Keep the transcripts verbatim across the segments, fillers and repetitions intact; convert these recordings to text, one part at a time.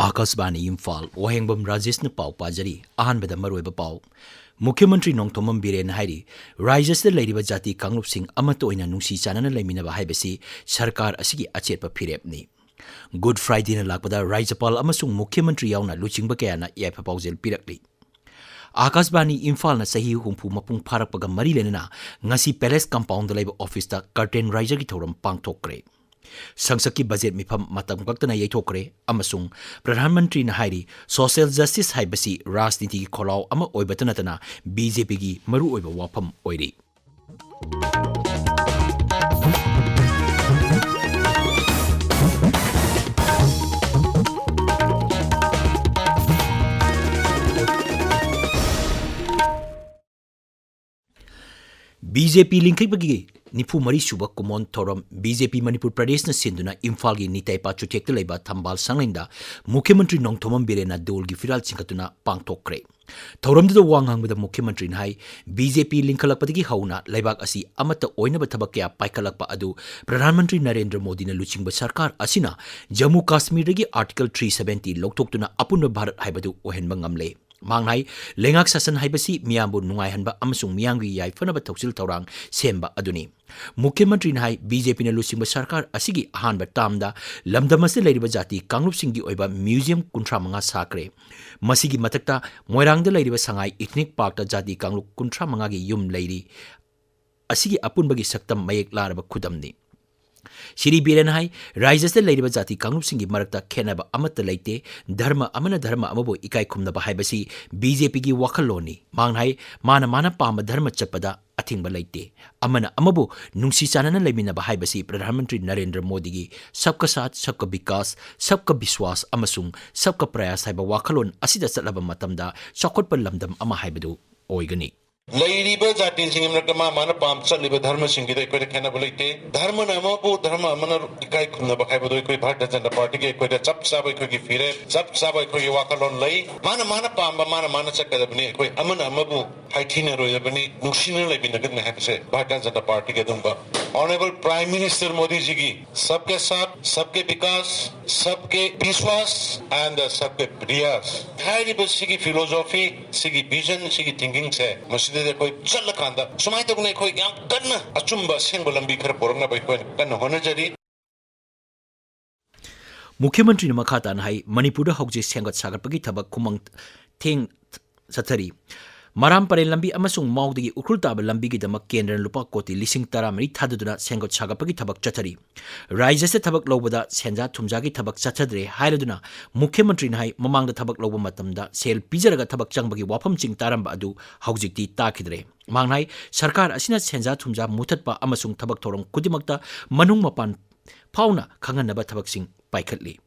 ꯑꯥꯀꯥꯁꯕꯥꯅꯤ ꯏꯝꯐꯥꯜ, ꯋꯥꯍꯦꯡꯕꯝ ꯔꯥꯖꯦꯁꯅ ꯄꯥꯎ ꯄꯥꯖꯔꯤ꯫ ꯑꯍꯥꯟꯕꯗ ꯃꯔꯨꯑꯣꯏꯕ ꯄꯥꯎ꯫ ꯃꯨꯈ꯭ꯌ ꯃꯟꯇ꯭ꯔꯤ ꯅꯣꯡꯊꯣꯝꯕꯝ ꯕꯤꯔꯦꯟꯅ ꯍꯥꯏꯔꯤ, ꯔꯥꯖ꯭ꯌꯁꯤꯗ ꯂꯩꯔꯤꯕ ꯖꯥꯇꯤ ꯀꯥꯡꯂꯨꯞꯁꯤꯡ ꯑꯃꯠꯇ ꯑꯣꯏꯅ ꯅꯨꯡꯁꯤ ꯆꯥꯟꯅꯅ ꯂꯩꯃꯤꯟꯅꯕ ꯍꯥꯏꯕꯁꯤ ꯁꯔꯀꯥꯔ ꯑꯁꯤꯒꯤ ꯑꯆꯦꯠꯄ ꯐꯤꯔꯦꯞꯅꯤ꯫ ꯒꯨꯗ ꯐ꯭ꯔꯥꯏꯗꯦꯅ ꯂꯥꯛꯄꯗ ꯔꯥꯖ꯭ꯌꯄꯥꯜ ꯑꯃꯁꯨꯡ ꯃꯨꯈ꯭ꯌ ꯃꯟꯇ꯭ꯔꯤ ꯌꯥꯎꯅ ꯂꯨꯆꯤꯡꯕ ꯀꯌꯥꯅ ꯌꯥꯏꯐ ꯄꯥꯎꯖꯦꯜ ꯄꯤꯔꯛꯂꯤ꯫ ꯑꯥꯀꯥꯁꯕꯥꯅꯤ ꯏꯝꯐꯥꯜꯅ ꯆꯍꯤ ꯍꯨꯝꯐꯨ ꯃꯄꯨꯡ ꯐꯥꯔꯛꯄꯒ ꯃꯔꯤ ꯂꯩꯅꯅ ꯉꯁꯤ ꯄꯦꯂꯦꯁ ꯀꯝꯄꯥꯎꯟꯗ ꯂꯩꯕ ꯑꯣꯐꯤꯁꯇ ꯀꯔꯇꯦꯟ ꯔꯥꯏꯖꯔꯒꯤ ꯊꯧꯔꯝ ꯄꯥꯡꯊꯣꯛꯈ꯭ꯔꯦ꯫ ꯁꯪꯁꯠꯀꯤ ꯕꯖꯦꯠ ꯃꯤꯐꯝ ꯃꯇꯝ ꯀꯛꯇꯅ ꯌꯩꯊꯣꯛꯈ꯭ꯔꯦ ꯑꯃꯁꯨꯡ ꯄ꯭ꯔꯙꯥꯟ ꯃꯟꯇ꯭ꯔꯤꯅ ꯍꯥꯏꯔꯤ, ꯁꯣꯁꯤꯌꯦꯜ ꯖꯁꯇꯤꯁ ꯍꯥꯏꯕꯁꯤ ꯔꯥꯖꯅꯤꯇꯤꯒꯤ ꯈꯣꯜꯂꯥꯎ ꯑꯃ ꯑꯣꯏꯕꯇ ꯅꯠꯇꯅ ꯕꯤ ꯖꯦ ꯄꯤꯒꯤ ꯃꯔꯨꯑꯣꯏꯕ ꯋꯥꯐꯝ ꯑꯣꯏꯔꯤ꯫ ꯕꯤ ꯖꯦ ꯄꯤ ꯂꯤꯡꯈꯠꯄꯒꯤ ꯅꯤꯐꯨ ꯃꯔꯤ ꯁꯨꯕ ꯀꯨꯃꯣꯟ ꯊꯧꯔꯝ꯫ ꯕꯤ ꯖꯦ ꯄꯤ ꯃꯅꯤꯄꯨꯔ ꯄ꯭ꯔꯗꯦꯁꯅ ꯁꯤꯟꯗꯨꯅ ꯏꯝꯐꯥꯜꯒꯤ ꯅꯤꯇꯩꯄꯥ ꯆꯨꯊꯦꯛꯇ ꯂꯩꯕ ꯊꯝꯕꯥꯜ ꯁꯪꯂꯦꯟꯗ ꯃꯨꯈ꯭ꯌ ꯃꯟꯇ꯭ꯔꯤ ꯅꯣꯡꯊꯣꯝꯕꯝ ꯕꯤꯔꯦꯟꯅ ꯗꯣꯜꯒꯤ ꯐꯤꯔꯥꯜ ꯆꯤꯡꯈꯠꯇꯨꯅ ꯄꯥꯡꯊꯣꯛꯈ꯭ꯔꯦ꯫ ꯊꯧꯔꯝꯗꯨꯗ ꯋꯥ ꯉꯥꯡꯕꯗ ꯃꯨꯈ꯭ꯌ ꯃꯟꯇ꯭ꯔꯤꯅ ꯍꯥꯏ, ꯕꯤ ꯖꯦ ꯄꯤ ꯂꯤꯡꯈꯠꯂꯛꯄꯗꯒꯤ ꯍꯧꯅ ꯂꯩꯕꯥꯛ ꯑꯁꯤ ꯑꯃꯠꯇ ꯑꯣꯏꯅꯕ ꯊꯕꯛ ꯀꯌꯥ ꯄꯥꯏꯈꯠꯂꯛꯄ ꯑꯗꯨ ꯄ꯭ꯔꯙꯥꯟ ꯃꯟꯇ꯭ꯔꯤ ꯅꯔꯦꯟꯗ꯭ꯔ ꯃꯣꯗꯤꯅ ꯂꯨꯆꯤꯡꯕ ꯁꯔꯀꯥꯔ ꯑꯁꯤꯅ ꯖꯝꯃꯨ ꯀꯥꯁꯃꯤꯔꯗꯒꯤ ꯑꯥꯔꯇꯤꯀꯜ ꯊ꯭ꯔꯤ ꯁꯚꯦꯟꯇꯤ ꯂꯧꯊꯣꯛꯇꯨꯅ ꯑꯄꯨꯟꯕ ꯚꯥꯔꯠ ꯍꯥꯏꯕꯗꯨ ꯑꯣꯏꯍꯟꯕ ꯉꯝꯂꯦ꯫ ꯃꯍꯥꯛꯅ ꯍꯥꯏ, ꯂꯩꯉꯥꯛ ꯁꯥꯁꯟ ꯍꯥꯏꯕꯁꯤ ꯃꯤꯌꯥꯝꯕꯨ ꯅꯨꯡꯉꯥꯏꯍꯟꯕ ꯑꯃꯁꯨꯡ ꯃꯤꯌꯥꯝꯒꯤ ꯌꯥꯏꯐꯅꯕ ꯊꯧꯁꯤꯜ ꯊꯧꯔꯥꯡ ꯁꯦꯝꯕ ꯑꯗꯨꯅꯤ꯫ ꯃꯨꯈ꯭ꯌ ꯃꯟꯇ꯭ꯔꯤꯅ ꯍꯥꯏ, ꯕꯤ ꯖꯦ ꯄꯤꯅ ꯂꯨꯆꯤꯡꯕ ꯁꯔꯀꯥꯔ ꯑꯁꯤꯒꯤ ꯑꯍꯥꯟꯕ ꯇꯥꯝꯗ ꯂꯝꯗꯝ ꯑꯁꯤꯗ ꯂꯩꯔꯤꯕ ꯖꯥꯇꯤ ꯀꯥꯡꯂꯨꯞꯁꯤꯡꯒꯤ ꯑꯣꯏꯕ ꯃ꯭ꯌꯨꯖꯤꯌꯝ ꯀꯨꯟꯊ꯭ꯔꯥ ꯃꯉꯥ ꯁꯥꯈ꯭ꯔꯦ꯫ ꯃꯁꯤꯒꯤ ꯃꯊꯛꯇ ꯃꯣꯏꯔꯥꯡꯗ ꯂꯩꯔꯤꯕ ꯁꯉꯥꯏ ꯏꯊꯅꯤꯛ ꯄꯥꯔꯛꯇ ꯖꯥꯇꯤ ꯀꯥꯡꯂꯨꯞ ꯀꯨꯟꯊ꯭ꯔꯥ ꯃꯉꯥꯒꯤ ꯌꯨꯝ ꯂꯩꯔꯤ꯫ ꯑꯁꯤꯒꯤ ꯑꯄꯨꯟꯕꯒꯤ ꯁꯛꯇꯝ ꯃꯌꯦꯛ ꯂꯥꯔꯕ ꯈꯨꯗꯝꯅꯤ꯫ ꯁ꯭ꯔꯤ ꯕꯤꯔꯦꯟꯅ ꯍꯥꯏ, ꯔꯥꯖ꯭ꯌꯁꯤꯗ ꯂꯩꯔꯤꯕ ꯖꯥꯇꯤ ꯀꯥꯡꯂꯨꯞꯁꯤꯡꯒꯤ ꯃꯔꯛꯇ ꯈꯦꯠꯅꯕ ꯑꯃꯠꯇ ꯂꯩꯇꯦ, ꯙꯔꯃ ꯑꯃꯅ ꯙꯔꯃ ꯑꯃꯕꯨ ꯏꯀꯥꯏ ꯈꯨꯝꯅꯕ ꯍꯥꯏꯕꯁꯤ ꯕꯤ ꯖꯦ ꯄꯤꯒꯤ ꯋꯥꯈꯜꯂꯣꯟꯅꯤ꯫ ꯃꯍꯥꯛꯅ ꯍꯥꯏ, ꯃꯥꯅ ꯃꯥꯅ ꯄꯥꯝꯕ ꯙꯔꯃ ꯆꯠꯄꯗ ꯑꯊꯤꯡꯕ ꯂꯩꯇꯦ, ꯑꯃꯅ ꯑꯃꯕꯨ ꯅꯨꯡꯁꯤ ꯆꯥꯟꯅꯅ ꯂꯩꯃꯤꯟꯅꯕ ꯍꯥꯏꯕꯁꯤ ꯄ꯭ꯔꯙꯥꯟ ꯃꯟꯇ꯭ꯔꯤ ꯅꯔꯦꯟꯗ꯭ꯔ ꯃꯣꯗꯤꯒꯤ ꯁꯕꯀꯥ ꯁꯥꯊ, ꯁꯕꯀꯥ ꯕꯤꯀꯥꯁ, ꯁꯕꯀꯥ ꯕꯤꯁ꯭ꯋꯥꯁ ꯑꯃꯁꯨꯡ ꯁꯕꯀꯥ ꯄ꯭ꯔꯌꯥꯁ ꯍꯥꯏꯕ ꯋꯥꯈꯜꯂꯣꯟ ꯑꯁꯤꯗ ꯆꯠꯂꯕ ꯃꯇꯝꯗ ꯆꯥꯎꯈꯠꯄ ꯂꯝꯗꯝ ꯑꯃ ꯍꯥꯏꯕꯗꯨ ꯑꯣꯏꯒꯅꯤ꯫ ꯂꯩꯔꯤꯕ ꯖꯥꯇꯤꯁꯤꯡꯒꯤ ꯃꯔꯛꯇ ꯃꯥ ꯃꯥꯅ ꯄꯥꯝ ꯆꯠꯂꯤꯕ ꯙꯔꯃꯁꯤꯡꯒꯤꯗ ꯑꯩꯈꯣꯏꯗ ꯈꯦꯠꯅꯕ ꯂꯩꯇꯦ꯫ ꯙꯔꯃꯅ ꯑꯃꯕꯨ ꯙꯔꯃ ꯑꯃꯅ ꯏꯀꯥꯏ ꯈꯨꯝꯅꯕ ꯍꯥꯏꯕꯗꯨ ꯑꯩꯈꯣꯏ ꯚꯥꯔꯇꯤꯌ ꯖꯅꯇꯥ ꯄꯥꯔꯇꯤꯒꯤ ꯑꯩꯈꯣꯏꯗ ꯆꯞ ꯆꯥꯕ ꯑꯩꯈꯣꯏꯒꯤ ꯐꯤꯔꯦꯞ, ꯆꯞ ꯆꯥꯕ ꯑꯩꯈꯣꯏꯒꯤ ꯋꯥꯈꯜꯂꯣꯟ ꯂꯩ꯫ ꯃꯥꯅ ꯃꯥꯅ ꯄꯥꯝꯕ ꯃꯥꯅ ꯃꯥꯅ ꯆꯠꯀꯗꯕꯅꯤ꯫ ꯑꯩꯈꯣꯏ ꯑꯃꯅ ꯑꯃꯕꯨ ꯍꯥꯏꯊꯤꯅꯔꯣꯏꯗꯕꯅꯤ, ꯅꯨꯡꯁꯤꯅꯅ ꯂꯩꯃꯤꯟꯅꯒꯗꯕꯅꯤ ꯍꯥꯏꯕꯁꯦ ꯚꯥꯔꯇꯤꯌ ꯖꯅꯇꯥ ꯄꯥꯔꯇꯤꯒꯤ ꯑꯗꯨꯝꯕ Honourable Prime Minister ꯃꯣꯗꯤꯖꯤꯒꯤ सबके साथ, सबके विकास, सबके विश्वास and सबके प्रयास ꯍꯥꯏꯔꯤꯕ ꯁꯤꯒꯤ philosophy, ꯁꯤꯒꯤ vision, ꯁꯤꯒꯤ thinking ꯁꯦ ꯃꯁꯤꯗꯗꯤ ꯑꯩꯈꯣꯏ ꯆꯠꯂꯀꯥꯟꯗ ꯁꯨꯃꯥꯏꯅ ꯇꯧꯗꯅ ꯑꯩꯈꯣꯏ ꯌꯥꯝ ꯀꯟꯅ ꯑꯆꯨꯝꯕ ꯑꯁꯦꯡꯕ ꯂꯝꯕꯤ ꯈꯔ ꯄꯨꯔꯛꯅꯕ ꯑꯩꯈꯣꯏꯅ ꯀꯟꯅ ꯍꯣꯠꯅꯖꯔꯤ꯫ ꯃꯨꯈ꯭ꯌ ꯃꯟꯇ꯭ꯔꯤꯅ ꯃꯈꯥ ꯇꯥꯅ ꯍꯥꯏ, ꯃꯅꯤꯄꯨꯔꯗ ꯍꯧꯖꯤꯛ ꯁꯦꯝꯒꯠ ꯁꯥꯒꯠꯄꯒꯤ ꯊꯕꯛ ꯈꯨꯃꯥꯡ ꯊꯦꯡ ꯆꯠꯊꯔꯤ꯫ ꯃꯔꯥꯝ ꯄꯔꯦꯜ ꯂꯝꯕꯤ ꯑꯃꯁꯨꯡ ꯃꯥꯎꯗꯒꯤ ꯎꯈ꯭ꯔꯨꯜ ꯇꯥꯕ ꯂꯝꯕꯤꯒꯤꯗꯃꯛ ꯀꯦꯟꯗ꯭ꯔꯅ ꯂꯨꯄꯥ ꯀꯣꯇꯤ ꯂꯤꯁꯤꯡ ꯇꯔꯥꯃꯔꯤ ꯊꯥꯗꯗꯨꯅ ꯁꯦꯝꯒꯠ ꯁꯥꯒꯠꯄꯒꯤ ꯊꯕꯛ ꯆꯠꯊꯔꯤ꯫ ꯔꯥꯏꯖ꯭ꯌꯁꯤꯗ ꯊꯕꯛ ꯂꯧꯕꯗ ꯁꯦꯟꯖꯥ ꯊꯨꯝꯖꯥꯒꯤ ꯊꯕꯛ ꯆꯠꯊꯗ꯭ꯔꯦ ꯍꯥꯏꯔꯗꯨꯅ ꯃꯨꯈ꯭ꯌ ꯃꯟꯇ꯭ꯔꯤꯅ ꯍꯥꯏ, ꯃꯃꯥꯡꯗ ꯊꯕꯛ ꯂꯧꯕ ꯃꯇꯝꯗ ꯁꯦꯜ ꯄꯤꯖꯔꯒ ꯊꯕꯛ ꯆꯪꯕꯒꯤ ꯋꯥꯐꯝꯁꯤꯡ ꯇꯥꯔꯝꯕ ꯑꯗꯨ ꯍꯧꯖꯤꯛꯇꯤ ꯇꯥꯈꯤꯗ꯭ꯔꯦ꯫ ꯃꯍꯥꯛꯅ ꯍꯥꯏ, ꯁꯔꯀꯥꯔ ꯑꯁꯤꯅ ꯁꯦꯟꯖꯥ ꯊꯨꯝꯖꯥ ꯃꯨꯊꯠꯄ ꯑꯃꯁꯨꯡ ꯊꯕꯛ ꯊꯧꯔꯝ ꯈꯨꯗꯤꯡꯃꯛꯇ ꯃꯅꯨꯡ ꯃꯄꯥꯟ ꯐꯥꯎꯅ ꯈꯪꯍꯟꯅꯕ ꯊꯕꯛꯁꯤꯡ ꯄꯥꯏꯈꯠꯂꯤ꯫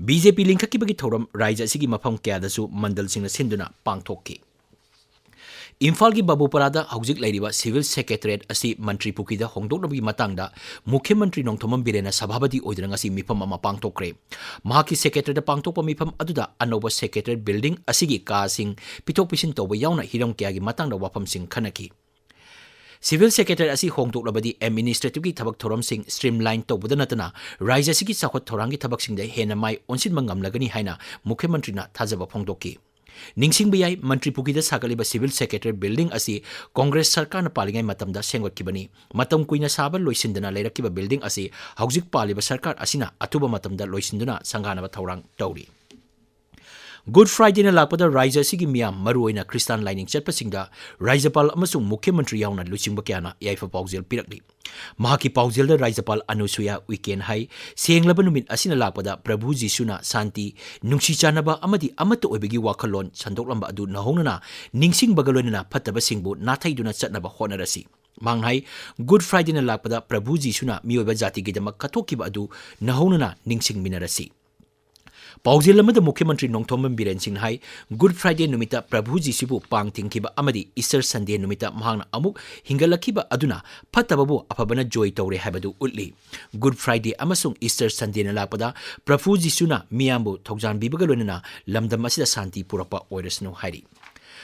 ꯕꯤ ꯖꯦ ꯄꯤ ꯂꯤꯡꯈꯠꯈꯤꯕꯒꯤ ꯊꯧꯔꯝ ꯔꯥꯏꯖ꯭ꯌ ꯑꯁꯤꯒꯤ ꯃꯐꯝ ꯀꯌꯥꯗꯁꯨ ꯃꯟꯗꯜꯁꯤꯡꯅ ꯁꯤꯟꯗꯨꯅ ꯄꯥꯡꯊꯣꯛꯈꯤ꯫ ꯏꯝꯐꯥꯜꯒꯤ ꯕꯥꯕꯨꯄꯥꯔꯥꯗ ꯍꯧꯖꯤꯛ ꯂꯩꯔꯤꯕ ꯁꯤꯚꯤꯜ ꯁꯦꯀ꯭ꯔꯦꯇꯔꯤꯌꯦꯠ ꯑꯁꯤ ꯃꯟꯇ꯭ꯔꯤ ꯄꯨꯈ꯭ꯔꯤꯗ ꯍꯣꯡꯗꯣꯛꯅꯕꯒꯤ ꯃꯇꯥꯡꯗ ꯃꯨꯈ꯭ꯌ ꯃꯟꯇ꯭ꯔꯤ ꯅꯣꯡꯊꯣꯝꯕꯝ ꯕꯤꯔꯦꯟꯅ ꯁꯚꯥꯄꯇꯤ ꯑꯣꯏꯗꯨꯅ ꯉꯁꯤ ꯃꯤꯐꯝ ꯑꯃ ꯄꯥꯡꯊꯣꯛꯈ꯭ꯔꯦ꯫ ꯃꯍꯥꯛꯀꯤ ꯁꯦꯀ꯭ꯔꯦꯇꯔꯤꯌꯦꯠꯇ ꯄꯥꯡꯊꯣꯛꯄ ꯃꯤꯐꯝ ꯑꯗꯨꯗ ꯑꯅꯧꯕ ꯁꯦꯀ꯭ꯔꯦꯇꯔꯤꯌꯦꯠ ꯕꯤꯜꯗꯤꯡ ꯑꯁꯤꯒꯤ ꯀꯥꯁꯤꯡ ꯄꯤꯊꯣꯛ ꯄꯤꯁꯤꯟ ꯇꯧꯕ ꯌꯥꯎꯅ ꯍꯤꯔꯝ ꯀꯌꯥꯒꯤ ꯃꯇꯥꯡꯗ ꯋꯥꯐꯝꯁꯤꯡ ꯈꯟꯅꯈꯤ꯫ ꯁꯤꯚꯤꯜ ꯁꯦꯀ꯭ꯔꯦꯇꯔꯤꯌꯦꯠ ꯑꯁꯤ ꯍꯣꯡꯗꯣꯛꯂꯕꯗꯤ ꯑꯦꯗꯃꯤꯅꯤꯁꯇ꯭ꯔꯦꯇꯤꯚꯀꯤ ꯊꯕꯛ ꯊꯧꯔꯝꯁꯤꯡ ꯁ꯭ꯇ꯭ꯔꯤꯝꯂꯥꯏꯟ ꯇꯧꯕꯗ ꯅꯠꯇꯅ ꯔꯥꯏꯖ꯭ꯌ ꯑꯁꯤꯒꯤ ꯆꯥꯎꯈꯠ ꯊꯧꯔꯥꯡꯒꯤ ꯊꯕꯛꯁꯤꯡꯗ ꯍꯦꯟꯅ ꯃꯥꯏ ꯑꯣꯟꯁꯤꯟꯕ ꯉꯝꯂꯒꯅꯤ ꯍꯥꯏꯅ ꯃꯨꯈ꯭ꯌ ꯃꯟꯇ꯭ꯔꯤꯅ ꯊꯥꯖꯕ ꯐꯣꯡꯗꯣꯛꯈꯤ꯫ ꯅꯤꯡꯁꯤꯡꯕ ꯌꯥꯏ, ꯃꯟꯇ꯭ꯔꯤ ꯄꯨꯈ꯭ꯔꯤꯗ ꯁꯥꯒꯠꯂꯤꯕ ꯁꯤꯚꯤꯜ ꯁꯦꯀ꯭ꯔꯦꯇꯔꯤꯌꯦꯠ ꯕꯤꯜꯗꯤꯡ ꯑꯁꯤ ꯀꯣꯡꯒ꯭ꯔꯦꯁ ꯁꯔꯀꯥꯔꯅ ꯄꯥꯜꯂꯤꯉꯩ ꯃꯇꯝꯗ ꯁꯦꯝꯒꯠꯈꯤꯕꯅꯤ꯫ ꯃꯇꯝ ꯀꯨꯏꯅ ꯁꯥꯕ ꯂꯣꯏꯁꯤꯟꯗꯅ ꯂꯩꯔꯛꯈꯤꯕ ꯕꯤꯜꯗꯤꯡ ꯑꯁꯤ ꯍꯧꯖꯤꯛ ꯄꯥꯜꯂꯤꯕ ꯁꯔꯀꯥꯔ ꯑꯁꯤꯅ ꯑꯊꯨꯕ ꯃꯇꯝꯗ ꯂꯣꯏꯁꯤꯟꯗꯨꯅ ꯁꯪꯒꯥꯅꯕ ꯊꯧꯔꯥꯡ ꯇꯧꯔꯤ꯫ ꯒꯨꯗ ꯐ꯭ꯔꯥꯏꯗꯦꯅ ꯂꯥꯛꯄꯗ ꯔꯥꯏꯖ꯭ꯌ ꯑꯁꯤꯒꯤ ꯃꯤꯌꯥꯝ, ꯃꯔꯨꯑꯣꯏꯅ ꯈ꯭ꯔꯤꯁꯇꯥꯟ ꯂꯥꯏꯅꯤꯡ ꯆꯠꯄꯁꯤꯡꯗ ꯔꯥꯏꯖ꯭ꯌꯄꯥꯜ ꯑꯃꯁꯨꯡ ꯃꯨꯈ꯭ꯌ ꯃꯟꯇ꯭ꯔꯤ ꯌꯥꯎꯅ ꯂꯨꯆꯤꯡꯕ ꯀꯌꯥꯅ ꯌꯥꯏꯐ ꯄꯥꯎꯖꯦꯜ ꯄꯤꯔꯛꯂꯤ꯫ ꯃꯍꯥꯛꯀꯤ ꯄꯥꯎꯖꯦꯜꯗ ꯔꯥꯏꯖ꯭ꯌꯄꯥꯜ ꯑꯅꯨꯁꯨꯌꯥ ꯎꯏꯀꯦꯟ ꯍꯥꯏ, ꯁꯦꯡꯂꯕ ꯅꯨꯃꯤꯠ ꯑꯁꯤꯅ ꯂꯥꯛꯄꯗ ꯄ꯭ꯔꯚꯨ ꯖꯤꯁꯨꯅ ꯁꯥꯟꯇꯤ, ꯅꯨꯡꯁꯤ ꯆꯥꯟꯅꯕ ꯑꯃꯗꯤ ꯑꯃꯠꯇ ꯑꯣꯏꯕꯒꯤ ꯋꯥꯈꯜꯂꯣꯟ ꯁꯟꯗꯣꯛꯂꯝꯕ ꯑꯗꯨ ꯅꯧꯍꯧꯅꯅ ꯅꯤꯡꯁꯤꯡꯕꯒ ꯂꯣꯏꯅꯅ ꯐꯠꯇꯕꯁꯤꯡꯕꯨ ꯅꯥꯊꯩꯗꯨꯅ ꯆꯠꯅꯕ ꯍꯣꯠꯅꯔꯁꯤ꯫ ꯃꯍꯥꯛꯅ ꯍꯥꯏ, ꯒꯨꯗ ꯐ꯭ꯔꯥꯏꯗꯦꯅ ꯂꯥꯛꯄꯗ ꯄ꯭ꯔꯚꯨ ꯖꯤꯁꯨꯅ ꯃꯤꯑꯣꯏꯕ ꯖꯥꯇꯤꯒꯤꯗꯃꯛ ꯀꯠꯊꯣꯛꯈꯤꯕ ꯑꯗꯨ ꯅꯧꯍꯧꯅꯅ ꯅꯤꯡꯁꯤꯡꯃꯤꯟꯅꯔꯁꯤ꯫ ꯄꯥꯎꯖꯦꯜ ꯑꯃꯗ ꯃꯨꯈ꯭ꯌ ꯃꯟꯇ꯭ꯔꯤ ꯅꯣꯡꯊꯣꯝꯕꯝ ꯕꯤꯔꯦꯟ ꯁꯤꯡꯅ ꯍꯥꯏ, Good Friday ꯅꯨꯃꯤꯠꯇ ꯄ꯭ꯔꯚꯨ ꯖꯤꯁꯨꯕꯨ ꯄꯥꯡ ꯇꯤꯡꯈꯤꯕ ꯑꯃꯗꯤ Easter Sunday ꯅꯨꯃꯤꯠꯇ ꯃꯍꯥꯛꯅ ꯑꯃꯨꯛ ꯍꯤꯡꯒꯠꯂꯛꯈꯤꯕ ꯑꯗꯨꯅ ꯐꯠꯇꯕꯕꯨ ꯑꯐꯕꯅ ꯖꯣꯏ ꯇꯧꯔꯦ ꯍꯥꯏꯕꯗꯨ ꯎꯠꯂꯤ꯫ Good Friday ꯑꯃꯁꯨꯡ Easter Sundayꯅ ꯂꯥꯛꯄꯗ ꯄ꯭ꯔꯚꯨ ꯖꯤꯁꯨꯅ ꯃꯤꯌꯥꯝꯕꯨ ꯊꯧꯖꯥꯟꯕꯤꯕꯒ ꯂꯣꯏꯅꯅ ꯂꯝꯗꯝ ꯑꯁꯤꯗ ꯁꯥꯟꯇꯤ ꯄꯨꯔꯛꯄ ꯑꯣꯏꯔꯁꯅꯨ ꯍꯥꯏꯔꯤ꯫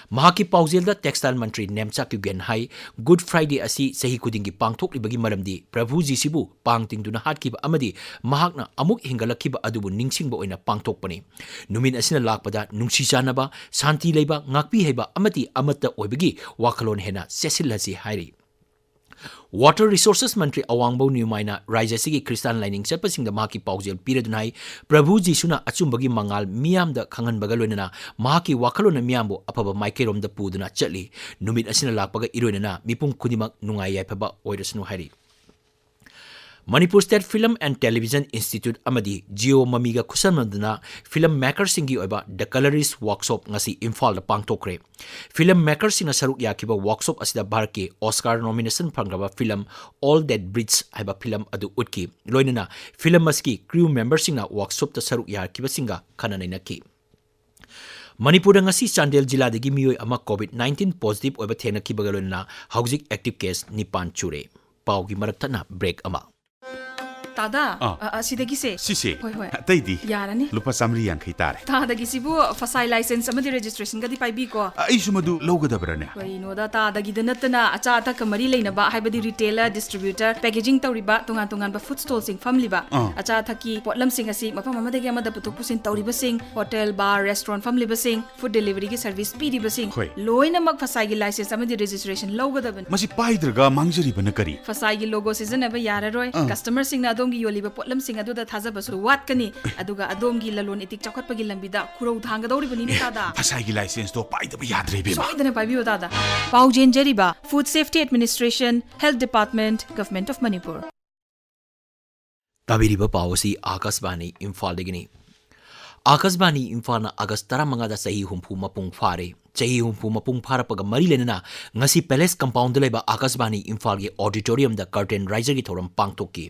ꯃꯍꯥꯛꯀꯤ ꯄꯥꯎꯖꯦꯜꯗ textile ꯃꯟꯇ꯭ꯔꯤ ꯅꯦꯝꯆꯥ ꯀ꯭ꯌꯨꯒꯦꯟ ꯍꯥꯏ, Good Friday ꯑꯁꯤ ꯆꯍꯤ ꯈꯨꯗꯤꯡꯒꯤ ꯄꯥꯡꯊꯣꯛꯂꯤꯕꯒꯤ ꯃꯔꯝꯗꯤ ꯄ꯭ꯔꯚꯨ ꯖꯤꯁꯨꯕꯨ ꯄꯥꯡ ꯇꯤꯡꯗꯨꯅ ꯍꯥꯠꯈꯤꯕ ꯑꯃꯗꯤ ꯃꯍꯥꯛꯅ ꯑꯃꯨꯛ ꯍꯤꯡꯒꯠꯂꯛꯈꯤꯕ ꯑꯗꯨꯕꯨ ꯅꯤꯡꯁꯤꯡꯕ ꯑꯣꯏꯅ ꯄꯥꯡꯊꯣꯛꯄꯅꯤ꯫ ꯅꯨꯃꯤꯠ ꯑꯁꯤꯅ ꯂꯥꯛꯄꯗ ꯅꯨꯡꯁꯤ ꯆꯥꯟꯅꯕ, ꯁꯥꯟꯇꯤ ꯂꯩꯕ, ꯉꯥꯛꯄꯤ ꯍꯩꯕ ꯑꯃꯗꯤ ꯑꯃꯠꯇ ꯑꯣꯏꯕꯒꯤ ꯋꯥꯈꯜꯂꯣꯟ ꯍꯦꯟꯅ ꯆꯦꯠꯁꯤꯜꯍꯟꯁꯤ ꯍꯥꯏꯔꯤ꯫ Water Resources ꯃꯟꯇ꯭ꯔꯤ ꯑꯋꯥꯡꯕꯧ ꯅ꯭ꯌꯨꯃꯥꯏꯅ ꯔꯥꯖ꯭ꯌ ꯑꯁꯤꯒꯤ ꯈ꯭ꯔꯤꯁꯇꯥꯟ ꯂꯥꯏꯅꯤꯡ ꯆꯠꯄꯁꯤꯡꯗ ꯃꯍꯥꯛꯀꯤ ꯄꯥꯎꯖꯦꯜ ꯄꯤꯔꯗꯨꯅ ꯍꯥꯏ, ꯄ꯭ꯔꯚꯨ ꯖꯤꯁꯨꯅ ꯑꯆꯨꯝꯕꯒꯤ ꯃꯉꯥꯜ ꯃꯤꯌꯥꯝꯗ ꯈꯪꯍꯟꯕꯒ ꯂꯣꯏꯅꯅ ꯃꯍꯥꯛꯀꯤ ꯋꯥꯈꯜꯂꯣꯟꯅ ꯃꯤꯌꯥꯝꯕꯨ ꯑꯐꯕ ꯃꯥꯏꯀꯩꯔꯣꯝꯗ ꯄꯨꯗꯨꯅ ꯆꯠꯂꯤ꯫ ꯅꯨꯃꯤꯠ ꯑꯁꯤꯅ ꯂꯥꯛꯄꯒ ꯏꯔꯣꯏꯅꯅ ꯃꯤꯄꯨꯝ ꯈꯨꯗꯤꯡꯃꯛ ꯅꯨꯡꯉꯥꯏ ꯌꯥꯏꯐꯕ ꯑꯣꯏꯔꯁꯅꯨ ꯍꯥꯏꯔꯤ꯫ Manipur State Film and Television Institute ꯑꯃꯗꯤ Jio ꯃꯃꯤꯒ ꯈꯨꯠꯁꯝꯅꯗꯨꯅ film makerꯁꯤꯡꯒꯤ ꯑꯣꯏꯕ The Colorist Workshop ꯉꯁꯤ ꯏꯝꯐꯥꯜꯗ ꯄꯥꯡꯊꯣꯛꯈ꯭ꯔꯦ꯫ Film makerꯁꯤꯡꯅ ꯁꯔꯨꯛ ꯌꯥꯈꯤꯕ workshop ꯑꯁꯤꯗ ꯚꯥꯔꯠꯀꯤ Oscar nomination ꯐꯪꯈ꯭ꯔꯕ film All That Breathes ꯍꯥꯏꯕ film ꯑꯗꯨ ꯎꯠꯈꯤ꯫ ꯂꯣꯏꯅꯅ film ꯑꯁꯤꯒꯤ crew memberꯁꯤꯡꯅ workshopꯇ ꯁꯔꯨꯛ ꯌꯥꯈꯤꯕꯁꯤꯡꯒ ꯈꯟꯅ ꯅꯩꯅꯈꯤ꯫ ꯃꯅꯤꯄꯨꯔꯗ ꯉꯁꯤ ꯆꯥꯟꯗꯦꯜ ꯖꯤꯂꯥꯗꯒꯤ ꯃꯤꯑꯣꯏ ꯑꯃ COVID nineteen positive ꯑꯣꯏꯕ ꯊꯦꯡꯅꯈꯤꯕꯒ ꯂꯣꯏꯅꯅ ꯍꯧꯖꯤꯛ active case ꯅꯤꯄꯥꯟ ꯆꯨꯔꯦ꯫ ꯄꯥꯎꯒꯤ ꯃꯔꯛ ꯊꯠꯅ break ꯑꯃ꯫ ꯇꯥꯗ, ꯑꯥ꯫ ꯑ, ꯑꯁꯤꯗꯒꯤꯁꯦ꯫ ꯁꯤꯁꯦ? ꯍꯣꯏ, ꯍꯣꯏ꯫ ꯑꯇꯩꯗꯤ? ꯌꯥꯔꯅꯤ꯫ ꯂꯨꯄꯥ ꯆꯥꯃꯔꯤ ꯌꯥꯡꯈꯩ ꯇꯥꯔꯦ꯫ ꯇꯥꯗꯒꯤꯁꯤꯕꯨ ꯐꯁꯥꯏ license ꯑꯃꯗꯤ registrationꯒꯗꯤ ꯄꯥꯏꯕꯤꯀꯣ? ꯑ, ꯑꯩꯁꯨ ꯃꯗꯨ ꯂꯧꯒꯗꯕ꯭ꯔꯅꯦ? ꯀꯩꯅꯣꯗ, ꯇꯥꯗꯒꯤꯗ ꯅꯠꯇꯅ ꯑꯆꯥ ꯑꯊꯛꯀ ꯃꯔꯤ ꯂꯩꯅꯕ, ꯍꯥꯏꯕꯗꯤ retailer, distributor, packaging ꯇꯧꯔꯤꯕ, ꯇꯣꯉꯥꯟ ꯇꯣꯉꯥꯟꯕ food stallꯁꯤꯡ ꯐꯝꯂꯤꯕ, ꯑꯥ꯫ ꯑꯆꯥ ꯑꯊꯛꯀꯤ ꯄꯣꯠꯂꯝꯁꯤꯡ ꯑꯁꯤ ꯃꯐꯝ ꯑꯃꯗꯒꯤ ꯑꯃꯗ ꯄꯨꯊꯣꯛ ꯄꯨꯁꯤꯟ ꯇꯧꯔꯤꯕꯁꯤꯡ, hotel, bar, restaurant ꯐꯝꯂꯤꯕꯁꯤꯡ, food deliveryꯒꯤ service ꯄꯤꯔꯤꯕꯁꯤꯡ, ꯍꯣꯏ꯫ ꯂꯣꯏꯅꯃꯛ ꯐꯁꯥꯏꯒꯤ license ꯑꯃꯗꯤ registration ꯂꯧꯒꯗꯕꯅꯤ꯫ ꯃꯁꯤ ꯄꯥꯏꯗ꯭ꯔꯒ ꯃꯥꯡꯖꯔꯤꯕꯅ ꯀꯔꯤ? ꯐꯁꯥꯏꯒꯤ logo ꯁꯤꯖꯤꯟꯅꯕ ꯌꯥꯔꯔꯣꯏ꯫ ꯑꯥ꯫ Customerꯁꯤꯡꯅ ꯑꯗꯣꯝꯒꯤ ꯌꯣꯜꯂꯤꯕ ꯄꯣꯠꯂꯝꯁꯤꯡ ꯑꯗꯨꯗ ꯊꯥꯖꯕꯁꯨ ꯋꯥꯠꯀꯅꯤ꯫ ꯑꯗꯨꯒ ꯑꯗꯣꯝꯒꯤ ꯂꯂꯣꯟ ꯏꯇꯤꯛ ꯆꯥꯎꯈꯠꯄꯒꯤ ꯂꯝꯕꯤꯗ ꯈꯨꯔꯧ ꯊꯥꯡꯒꯗꯧꯔꯤꯕꯅꯤꯅꯦ, ꯇꯥꯗ꯫ ꯐꯁꯥꯏꯒꯤ licenseꯇꯣ ꯄꯥꯏꯗꯕ ꯌꯥꯗ꯭ꯔꯦ, ꯏꯕꯦꯝꯃ꯫ ꯁꯣꯏꯗꯅ ꯄꯥꯏꯕꯤꯌꯨ, ꯇꯥꯗ꯫ ꯄꯥꯎ ꯆꯦꯟꯖꯔꯤꯕ Food Safety Administration, Health Department, Government of Manipur꯫ ꯇꯥꯕꯤꯔꯤꯕ ꯄꯥꯎ ꯑꯁꯤ ꯑꯥꯀꯥꯁꯕꯥꯅꯤ ꯏꯝꯐꯥꯜꯗꯒꯤꯅꯤ꯫ ꯑꯥꯀꯥꯁꯕꯥꯅꯤ ꯏꯝꯐꯥꯜꯅ ꯑꯥꯒꯁ ꯇꯔꯥꯃꯉꯥꯗ ꯆꯍꯤ ꯍꯨꯝꯐꯨ ꯃꯄꯨꯡ ꯐꯥꯔꯦ꯫ ꯆꯍꯤ ꯍꯨꯝꯐꯨ ꯃꯄꯨꯡ ꯐꯥꯔꯛꯄꯒ ꯃꯔꯤ ꯂꯩꯅꯅ ꯉꯁꯤ Palace Compoundꯗ ꯂꯩꯕ ꯑꯥꯀꯥꯁꯕꯥꯅꯤ ꯏꯝꯐꯥꯜꯒꯤ auditoriumꯗ curtain raiserꯒꯤ ꯊꯧꯔꯝ ꯄꯥꯡꯊꯣꯛꯈꯤ꯫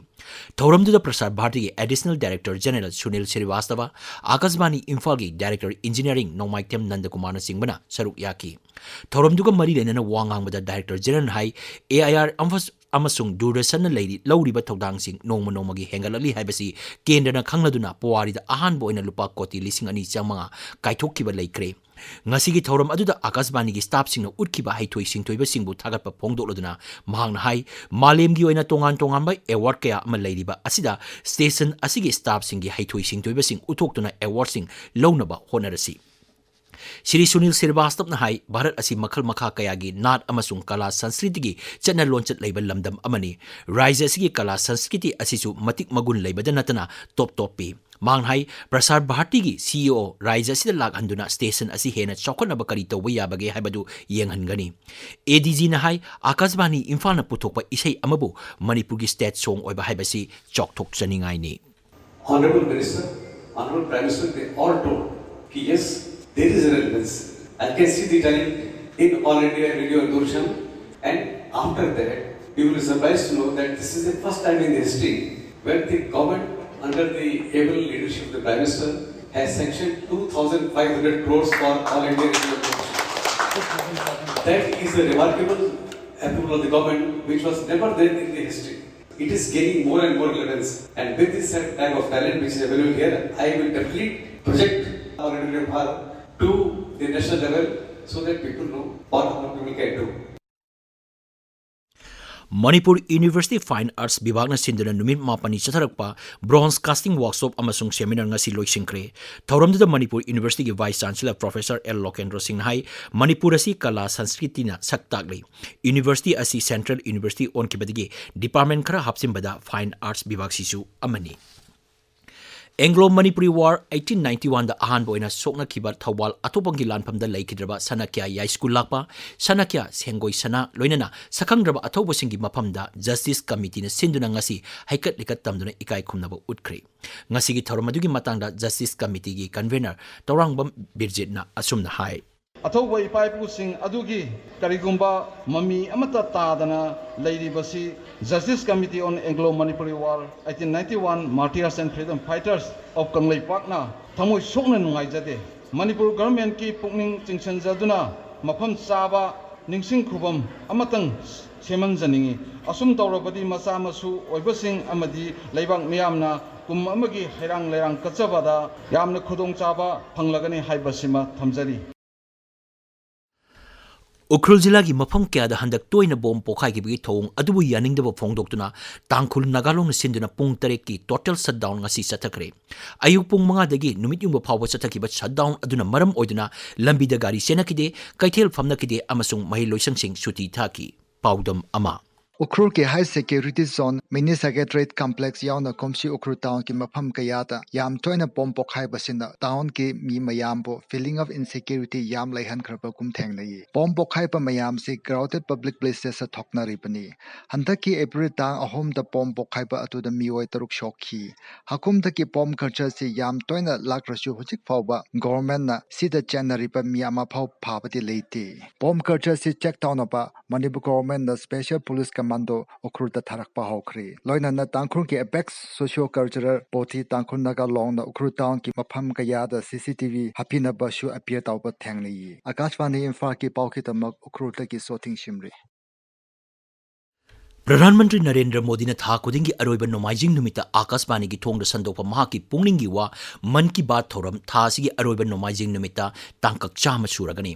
ꯊꯧꯔꯝꯗꯨꯗ ꯄ꯭ꯔꯁꯥꯔ ꯚꯥꯔꯇꯤꯒꯤ Additional Director General ꯁꯨꯅꯤꯜ ꯁ꯭ꯔꯤꯋꯥꯁꯇꯕ, ꯑꯥꯀꯥꯁꯕꯥꯅꯤ ꯏꯝꯐꯥꯜꯒꯤ Director Engineering ꯅꯣꯡꯃꯥꯏꯊꯦꯝ ꯅꯟꯗꯀꯨꯃꯥꯔꯅꯆꯤꯡꯕꯅ ꯁꯔꯨꯛ ꯌꯥꯈꯤ꯫ ꯊꯧꯔꯝꯗꯨꯒ ꯃꯔꯤ ꯂꯩꯅꯅ ꯋꯥ ꯉꯥꯡꯕꯗ Director Generalꯅ ꯍꯥꯏ, AIR ꯑꯃꯁꯨꯡ ꯑꯃꯁꯨꯡ ꯗꯨꯔꯗꯔꯁꯟꯅ ꯂꯩꯔꯤ-, ꯂꯧꯔꯤꯕ ꯊꯧꯗꯥꯡꯁꯤꯡ ꯅꯣꯡꯃ ꯅꯣꯡꯃꯒꯤ ꯍꯦꯟꯒꯠꯂꯛꯂꯤ ꯍꯥꯏꯕꯁꯤ ꯀꯦꯟꯗ꯭ꯔꯅ ꯈꯪꯂꯗꯨꯅ ꯄꯨꯋꯥꯔꯤꯗ ꯑꯍꯥꯟꯕ ꯑꯣꯏꯅ ꯂꯨꯄꯥ ꯀꯣꯇꯤ ꯂꯤꯁꯤꯡ ꯑꯅꯤ ꯆꯥꯝꯃꯉꯥ ꯀꯥꯏꯊꯣꯛꯈꯤꯕ ꯂꯩꯈ꯭ꯔꯦ꯫ ꯉꯁꯤꯒꯤ ꯊꯧꯔꯝ ꯑꯗꯨꯗ ꯑꯥꯀꯥꯁꯕꯥꯅꯤꯒꯤ staffꯁꯤꯡꯅ ꯎꯠꯈꯤꯕ ꯍꯩꯊꯣꯏ ꯁꯤꯡꯊꯣꯏꯕꯁꯤꯡꯕꯨ ꯊꯥꯒꯠꯄ ꯐꯣꯡꯗꯣꯛꯂꯗꯨꯅ ꯃꯍꯥꯛꯅ ꯍꯥꯏ, ꯃꯥꯂꯦꯝꯒꯤ ꯑꯣꯏꯅ ꯇꯣꯉꯥꯟ ꯇꯣꯉꯥꯟꯕ award ꯀꯌꯥ ꯑꯃ ꯂꯩꯔꯤꯕ ꯑꯁꯤꯗ station ꯑꯁꯤꯒꯤ staffꯁꯤꯡꯒꯤ ꯍꯩꯊꯣꯏ ꯁꯤꯡꯊꯣꯏꯕꯁꯤꯡ ꯎꯠꯊꯣꯛꯇꯨꯅ awardꯁꯤꯡ ꯂꯧꯅꯕ ꯍꯣꯠꯅꯔꯁꯤ꯫ ꯁ꯭ꯔꯤ ꯁꯨꯅꯤꯜ ꯁ꯭ꯔꯤꯋꯥꯁꯇꯕꯅ ꯍꯥꯏ, ꯚꯥꯔꯠ ꯑꯁꯤ ꯃꯈꯜ ꯃꯈꯥ ꯀꯌꯥꯒꯤ ꯅꯥꯠ ꯑꯃꯁꯨꯡ ꯀꯂꯥ ꯁꯪꯁꯀ꯭ꯔꯤꯇꯤꯒꯤ ꯆꯠꯅ ꯂꯣꯟꯆꯠ ꯂꯩꯕ ꯂꯝꯗꯝ ꯑꯃꯅꯤ꯫ ꯔꯥꯖ꯭ꯌ ꯑꯁꯤꯒꯤ ꯀꯂꯥ ꯁꯪꯁꯀ꯭ꯔꯤꯇꯤ ꯑꯁꯤꯁꯨ ꯃꯇꯤꯛ ꯃꯒꯨꯟ ꯂꯩꯕꯗ ꯅꯠꯇꯅ top ꯇꯣꯞꯄꯤ꯫ ꯃꯍꯥꯛꯅ ꯍꯥꯏ, ꯄ꯭ꯔꯁꯥꯔ ꯚꯥꯔꯇꯤꯒꯤ CEO ꯔꯥꯖ꯭ꯌ ꯑꯁꯤꯗ ꯂꯥꯛꯍꯟꯗꯨꯅ station ꯑꯁꯤ ꯍꯦꯟꯅ ꯆꯥꯎꯈꯠꯅꯕ ꯀꯔꯤ ꯇꯧꯕ ꯌꯥꯕꯒꯦ ꯍꯥꯏꯕꯗꯨ ꯌꯦꯡꯍꯟꯒꯅꯤ꯫ ADGꯅ ꯍꯥꯏ, ꯑꯥꯀꯥꯁꯕꯥꯅꯤ ꯏꯝꯐꯥꯜꯅ ꯄꯨꯊꯣꯛꯄ ꯏꯁꯩ ꯑꯃꯕꯨ ꯃꯅꯤꯄꯨꯔꯒꯤ state song ꯑꯣꯏꯕ ꯍꯥꯏꯕꯁꯤ ꯆꯥꯎꯊꯣꯛꯆꯅꯤꯡꯉꯥꯏꯅꯤ꯫ Honorable Minister, Honorable Prime Minister, they all told that yes, there is a relevance. I can see the talent in All India Radio and Doordarshan, and after that, you will be surprised to know that this is the first time in the history when the government, under the able leadership of the Prime Minister, has sanctioned two thousand five hundred crores for All India Radio and Doordarshan. That is a remarkable approval of the government, which was never there in the history. It is gaining more and more relevance. And with this set type of talent which is available here, I will definitely project our Radio Bharat to the national level so that people know what our people can do. Manipur University Fine Arts ꯕꯤꯚꯥꯒꯅ ꯁꯤꯟꯗꯨꯅ ꯅꯨꯃꯤꯠ ꯃꯥꯄꯟꯅꯤ ꯆꯠꯊꯔꯛꯄ bronze casting workshop ꯑꯃꯁꯨꯡ seminar ꯉꯁꯤ ꯂꯣꯏꯁꯤꯟꯈ꯭ꯔꯦ꯫ ꯊꯧꯔꯝꯗꯨꯗ ꯃꯅꯤꯄꯨꯔ Universityꯒꯤ Vice Chancellor Professor L Lokendro ꯁꯤꯡꯅ ꯍꯥꯏ, ꯃꯅꯤꯄꯨꯔ ꯑꯁꯤ ꯀꯂꯥ ꯁꯪꯁꯀ꯭ꯔꯤꯇꯤꯅ ꯁꯛ ꯇꯥꯛꯂꯤ꯫ University ꯑꯁꯤ Central University ꯑꯣꯟꯈꯤꯕꯗꯒꯤ department ꯈꯔ ꯍꯥꯞꯆꯤꯟꯕꯗ Fine Arts ꯕꯤꯚꯥꯒꯁꯤꯁꯨ ꯑꯃꯅꯤ꯫ Anglo Manipuri War eighteen ninety-oneꯗ ꯑꯍꯥꯟꯕ ꯑꯣꯏꯅ ꯁꯣꯛꯅꯈꯤꯕ ꯊꯧꯕꯥꯜ ꯑꯊꯣꯛꯄꯝꯒꯤ ꯂꯥꯟꯐꯝꯗ ꯂꯩꯈꯤꯗ꯭ꯔꯕ ꯁꯅꯥꯀ꯭ꯌꯥ ꯌꯥꯏꯁ꯭ꯀꯨꯜ ꯂꯥꯛꯄ ꯁꯅꯥꯀ꯭ꯌꯥ ꯁꯦꯡꯒꯣꯏ ꯁꯅꯥ ꯂꯣꯏꯅꯅ ꯁꯛꯈꯪꯗ꯭ꯔꯕ ꯑꯊꯧꯕꯁꯤꯡꯒꯤ ꯃꯐꯝꯗ Justice Committeeꯅ ꯁꯤꯟꯗꯨꯅ ꯉꯁꯤ ꯍꯩꯀꯠ ꯂꯩꯀꯠ ꯇꯝꯗꯨꯅ ꯏꯀꯥꯏ ꯈꯨꯝꯅꯕ ꯎꯠꯈ꯭ꯔꯦ꯫ ꯉꯁꯤꯒꯤ ꯊꯧꯔꯝ ꯑꯗꯨꯒꯤ ꯃꯇꯥꯡꯗ Justice Committeeꯒꯤ convener ꯇꯧꯔꯥꯡꯕꯝ ꯕꯤꯔꯖꯤꯠꯅ ꯑꯁꯨꯝꯅ ꯍꯥꯏ꯫ ꯑꯊꯧꯕ ꯏꯄꯥ ꯏꯄꯨꯁꯤꯡ ꯑꯗꯨꯒꯤ ꯀꯔꯤꯒꯨꯝꯕ ꯃꯃꯤ ꯑꯃꯠꯇ ꯇꯥꯗꯅ ꯂꯩꯔꯤꯕꯁꯤ Justice Committee on Anglo Manipuri War, eighteen ninety-one Martyrs and Freedom Fighters of ꯀꯪꯂꯩꯄꯥꯛꯅ ꯊꯃꯣꯏ ꯁꯣꯛꯅ ꯅꯨꯡꯉꯥꯏꯖꯗꯦ꯫ ꯃꯅꯤꯄꯨꯔ ꯒꯚꯔꯟꯃꯦꯟꯠꯀꯤ ꯄꯨꯛꯅꯤꯡ ꯆꯤꯡꯁꯤꯟꯖꯗꯨꯅ ꯃꯐꯝ ꯆꯥꯕ ꯅꯤꯡꯁꯤꯡ ꯈꯨꯕꯝ ꯑꯃꯇꯪ ꯁꯦꯝꯍꯟꯖꯅꯤꯡꯏ꯫ ꯑꯁꯨꯝ ꯇꯧꯔꯕꯗꯤ ꯃꯆꯥ ꯃꯁꯨ ꯑꯣꯏꯕꯁꯤꯡ ꯑꯃꯗꯤ ꯂꯩꯕꯥꯛ ꯃꯤꯌꯥꯝꯅ ꯀꯨꯝ ꯑꯃꯒꯤ ꯍꯩꯔꯥꯡ ꯂꯩꯔꯥꯡ ꯀꯠꯆꯕꯗ ꯌꯥꯝꯅ ꯈꯨꯗꯣꯡꯆꯥꯕ ꯐꯪꯂꯒꯅꯤ ꯍꯥꯏꯕꯁꯤꯃ ꯊꯝꯖꯔꯤ꯫ ꯎꯈ꯭ꯔꯨꯜ ꯖꯤꯂꯥꯒꯤ ꯃꯐꯝ ꯀꯌꯥꯗ ꯍꯟꯗꯛ ꯇꯣꯏꯅ ꯕꯣꯝ ꯄꯣꯈꯥꯏꯈꯤꯕꯒꯤ ꯊꯧꯑꯣꯡ ꯑꯗꯨꯕꯨ ꯌꯥꯅꯤꯡꯗꯕ ꯐꯣꯡꯗꯣꯛꯇꯨꯅ ꯇꯥꯡꯈꯨꯜ ꯅꯥꯒꯥ ꯂꯣꯟꯅ ꯁꯤꯟꯗꯨꯅ ꯄꯨꯡ ꯇꯔꯦꯠꯀꯤ total shutdown ꯉꯁꯤ ꯆꯠꯊꯈ꯭ꯔꯦ꯫ ꯑꯌꯨꯛ ꯄꯨꯡ ꯃꯉꯥꯗꯒꯤ ꯅꯨꯃꯤꯠ ꯌꯨꯡꯕ ꯐꯥꯎꯕ ꯆꯠꯊꯈꯤꯕ shutdown ꯑꯗꯨꯅ ꯃꯔꯝ ꯑꯣꯏꯗꯨꯅ ꯂꯝꯕꯤꯗ ꯒꯥꯔꯤ ꯆꯦꯟꯅꯈꯤꯗꯦ, ꯀꯩꯊꯦꯜ ꯐꯝꯅꯈꯤꯗꯦ ꯑꯃꯁꯨꯡ ꯃꯍꯩ ꯂꯣꯏꯁꯪꯁꯤꯡ ꯁꯨꯇꯤ ꯊꯥꯈꯤ꯫ ꯄꯥꯎꯗꯝ ꯑꯃ꯫ ꯎꯈ꯭ꯔꯨꯜꯒꯤ high security zone, mini secretariat complex ꯌꯥꯎꯅ ꯀꯨꯝꯁꯤ ꯎꯈ꯭ꯔꯨꯜ townꯒꯤ ꯃꯐꯝ ꯀꯌꯥꯗ ꯌꯥꯝ ꯇꯣꯏꯅ ꯕꯣꯝ ꯄꯣꯈꯥꯏꯕꯁꯤꯅ townꯒꯤ ꯃꯤ ꯃꯌꯥꯝꯕꯨ feeling of insecurity ꯌꯥꯝ ꯂꯩꯍꯟꯈ꯭ꯔꯕꯒꯨꯝ ꯊꯦꯡꯅꯩ꯫ ꯕꯣꯝ ꯄꯣꯈꯥꯏꯕ ꯃꯌꯥꯝꯁꯤ crowded public placesꯇ ꯊꯣꯛꯅꯔꯤꯕꯅꯤ꯫ ꯍꯟꯗꯛꯀꯤ April ꯇꯥꯡ ꯑꯍꯨꯝꯗ ꯕꯣꯝ ꯄꯣꯈꯥꯏꯕ ꯑꯗꯨꯗ ꯃꯤꯑꯣꯏ ꯇꯔꯨꯛ ꯁꯣꯛꯈꯤ꯫ ꯍꯥꯀꯨꯝꯗꯒꯤ ꯕꯣꯝ cultureꯁꯤ ꯌꯥꯝ ꯇꯣꯏꯅ ꯂꯥꯛꯂꯁꯨ ꯍꯧꯖꯤꯛ ꯐꯥꯎꯕ governmentꯅ ꯁꯤꯗ ꯆꯦꯟꯅꯔꯤꯕ ꯃꯤ ꯑꯃꯐꯥꯎ ꯐꯥꯕꯗꯤ ꯂꯩꯇꯦ꯫ ꯕꯣꯝ cultureꯁꯤ check ꯇꯧꯅꯕ ꯃꯅꯤꯄꯨꯔ governmentꯅ special police commando ꯎꯈ꯭ꯔꯨꯜꯗ ꯊꯥꯔꯛꯄ ꯍꯧꯈ꯭ꯔꯦ꯫ ꯂꯣꯏꯅꯅ ꯇꯥꯡꯈꯨꯜꯒꯤ apex socio cultural body ꯇꯥꯡꯈꯨꯜ ꯅꯥꯒꯥ ꯂꯣꯟꯅ ꯎꯈ꯭ꯔꯨꯜ townꯒꯤ ꯃꯐꯝ ꯀꯌꯥꯗ CCTV ꯍꯥꯞꯄꯤꯅꯕꯁꯨ appeal ꯇꯧꯕ ꯊꯦꯡꯅꯩ꯫ ꯑꯥꯀꯥꯁꯕꯥꯅꯤ ꯏꯝꯐꯥꯜꯒꯤ ꯄꯥꯎꯒꯤꯗꯃꯛ ꯎꯈ꯭ꯔꯨꯜꯗꯒꯤ ꯁꯣꯊꯤꯡ ꯁꯤꯝꯔꯤ꯫ ꯄ꯭ꯔꯙꯥꯟ ꯃꯟꯇ꯭ꯔꯤ ꯅꯔꯦꯟꯗ꯭ꯔ ꯃꯣꯗꯤꯅ ꯊꯥ ꯈꯨꯗꯤꯡꯒꯤ ꯑꯔꯣꯏꯕ ꯅꯣꯡꯃꯥꯏꯖꯤꯡ ꯅꯨꯃꯤꯠꯇ ꯑꯥꯀꯥꯁꯕꯥꯅꯤꯒꯤ ꯊꯣꯡꯗ ꯁꯟꯗꯣꯛꯄ ꯃꯍꯥꯛꯀꯤ ꯄꯨꯛꯅꯤꯡꯒꯤ ꯋꯥ ꯃꯟ ꯀꯤ ꯕꯥꯠ ꯊꯧꯔꯝ ꯊꯥ ꯑꯁꯤꯒꯤ ꯑꯔꯣꯏꯕ ꯅꯣꯡꯃꯥꯏꯖꯤꯡ ꯅꯨꯃꯤꯠꯇ ꯇꯥꯡꯀꯛ ꯆꯥꯝꯃ ꯁꯨꯔꯒꯅꯤ꯫